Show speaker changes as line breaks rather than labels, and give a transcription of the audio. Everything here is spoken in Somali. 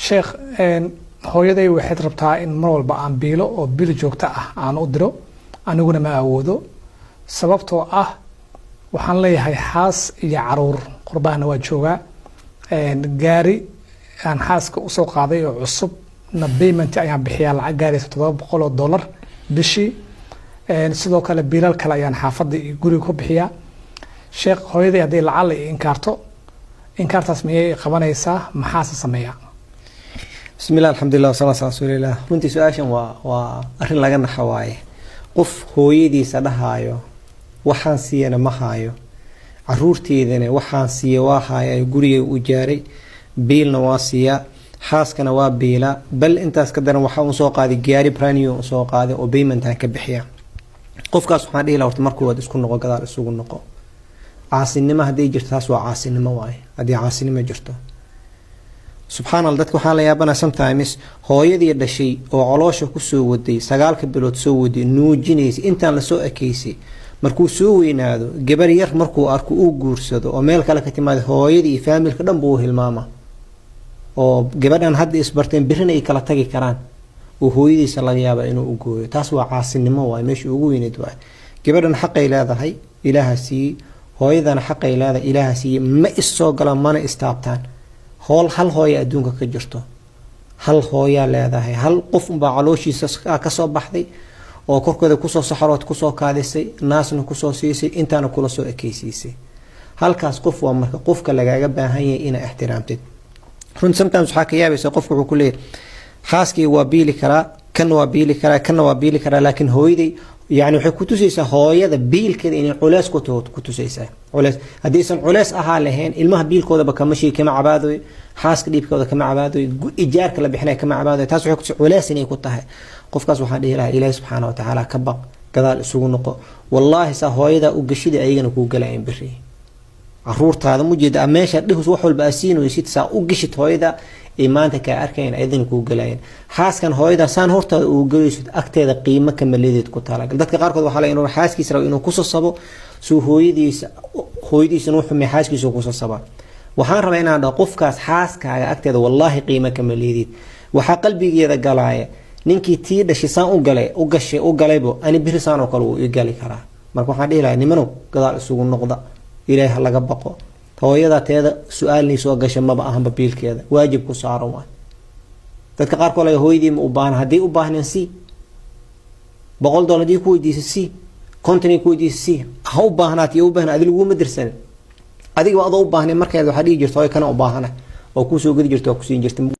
Sheekh, hooyaday waxayd rabtaa in mar walba aan biilo oo bil joogto ah aan u diro, aniguna ma awoodo, sababtoo ah waxaan leeyahay xaas iyo caruur, qurbahana waa joogaa. Gaari aan xaaska usoo qaaday oo cusub na payment ayaan bixiyaa, lacag gaaraysa $700 bishii. Sidoo kale biilal kale ayaan xaafadda iyo guriga ku bixiyaa. Sheekh, hooyaday hadday lacala i inkaarto, inkaartaas miyay qabanaysaa? Maxaase sameeyaa?
Bismi llah, alxamdulilah, wasalaatu ala rasuulilah. Runtii su-aashan waa arrin laga naxa waaye. Qof hooyadiisa dhahaayo waxaan siiyana ma haayo, caruurteedana waxaan siiya waa haaya, guriga u jaaray, biilna waa siiyaa, xaaskana waa biilaa, bal intaas ka daran waxaa un soo qaaday gaari brand new soo qaaday oo paymentan ka bixiya. Qofkaas waxaan dhihi laha, horta markuwaad isku noqo, gadaal isugu noqo. Caasinimo hadday jirto, taas waa caasinimo waaye. Haddii caasinimo jirto, subxaan Allah, dadka waxaa la yaabanaa sometimes hooyadii dhashay oo caloosha kusoo waday, 9-ka bilood soo waday, nuujinaysay, intaan lasoo ekeysay, markuu soo weynaado, gabar yar markuu arko, uu guursado oo meel kale ka timaado, hooyadii iyo familyka dhan buu u hilmaama, oo gabadhan hadda isbarteen birina ay kala tagi karaan, oo hooyadiisa laga yaaba inuu u gooyo. Taas waa caasinimo waay, meesha ugu weyneyd waay. Gabadhan xaqay leedahay Ilaaha siiyey, hooyadana xaqay leedahay Ilaaha siiyey. Ma issoo galaan mana istaabtaan. Hool hal hooya adduunka ka jirto, hal hooyaa leedahay, hal qof unbaa calooshiisa kasoo baxday oo korkooda kusoo saxarood, kusoo kaadisay, naasna kusoo siisay, intaana kula soo ekeysiisay. Halkaas qof waa marka qofka lagaaga baahan yahay inaa ixtiraamtid. Runti sometimes waxaa ka yaabaysa qofka wuxuu ku leeyahay, xaaskii waa biili karaa, kana waa biili karaa, kana waa biili karaa, laakiin hooyaday. Yani waxay kutusaysaa hooyada biilkeeda inay culeys ku taho, kutusaysaa culeys. Haddaysan culeys ahaa lahayn, ilmaha biilkoodaba kama shay kama cabaadoy, xaaska dhiibkooda kama cabaadoy, ijaarka la bixinaya kama cabaadoy. Taas waxay kutusay culeys inay ku tahay. Qofkaas waxaan dhihi lahaa, Ilaahi subxaana watacaala ka baq, gadaal isugu noqo. Wallaahi, saa hooyadaa u gashida ayagana kuu galayan beri. Caruurtaada mujeeda meesha dhihus wax walba asiinaysid, saa u gashid hooyada ay maanta kaa arkayan, ayadana kuu galayaan. Xaaskan hooyada saan hortaada uu galaysid, agteeda qiimo kamaledeed ku talagal. Dadka qaarkood waxaa laga inuu xaaskiisa rabo inuu kusasabo suu hooyadiisa, hooyadiisana u xumay, xaaskiisa kusasaba. Waxaan rabaa inaan dhaho qofkaas, xaaskaaga agteeda wallaahi qiimo kamaleedid. Waxaa qalbigeeda galaaya, ninkii tii dhashay saan u galay, u gashay, u galaybo, ani biri saan oo kale wuu ii gali karaa. Marka waxaan dhihi lahaa, nimanow, gadaal isugu noqda, Ilaahay ha laga baqo. Hooyada teeda su-aalnii soo gasha maba ahanba, biilkeeda waajib ku saaran waay. Dadka qaarkood laga hooyadii ma u baahan, haddii u baahneen si $100 hadii ku weydiisa si, 50 ku weydiisa si, ha u baahnaat iyo u baahna, adi laguma dirsanin. Adiga adoo u baahnay markeeda waxaa dhihi jirta, hooyo kana u baahana, oo kuusoo gedi jirta, waa kusiin jirta.